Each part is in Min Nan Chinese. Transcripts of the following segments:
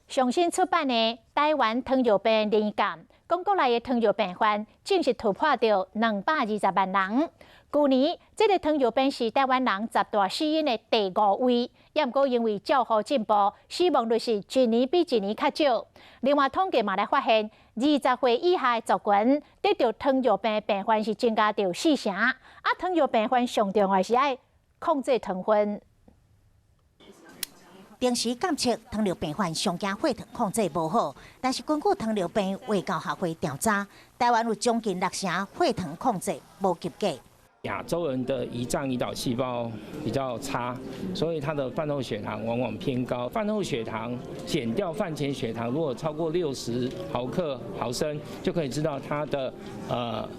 上新出版的《臺灣糖尿病年鑑》，講國內的糖尿病患正式突破著220萬人。舊年，這个糖尿病是臺灣人十大死因的第五位，也毋過因為照護進步，死亡率是一年比一年較少。另外統計嘛來發現，20歲以下的族群得著糖尿病病患是增加著四成。啊，糖尿病患上重要是愛控制糖分。定時監測糖尿病患上驚血糖控制無好，但是根據糖尿病衛教學會調查，臺灣有將近六成血糖控制無及格。亞洲人的胰臟胰島細胞比較差，所以他的飯後血糖往往偏高。飯後血糖減掉飯前血糖，如果超過60毫克毫升，就可以知道他的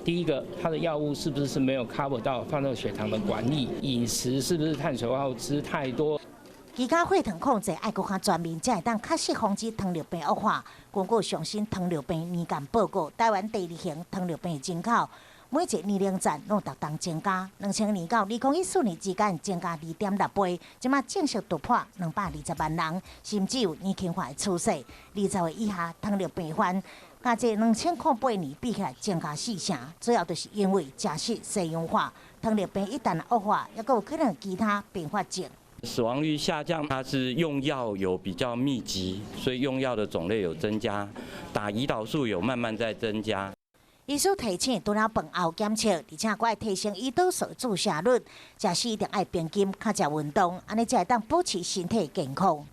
第一個他的藥物是不是是沒有 cover 到飯後血糖的管理，飲食是不是碳水化合物吃太多。其他血糖控制愛閣較全面，才會當確實防止糖尿病惡化。根據上新糖尿病年鑑報告，臺灣第二型糖尿病人口每一個年齡層攏逐冬增加，2000年到2014年之間增加2.6倍，這馬正式突破220萬人，甚至有年輕化的趨勢。20歲以下糖尿病患，佮這2008年比起來增加四成，主要就是因為食食西洋化，糖尿病一旦惡化，猶閣有可能其他併發症。死亡率下降，它是用藥有比較密集，所以用藥的種類有增加，打胰島素有慢慢在增加。醫師提醒，除了飯後檢測，而且閣愛提升胰島素注射率，食時一定愛平均，較食運動，按呢才會當保持身體健康。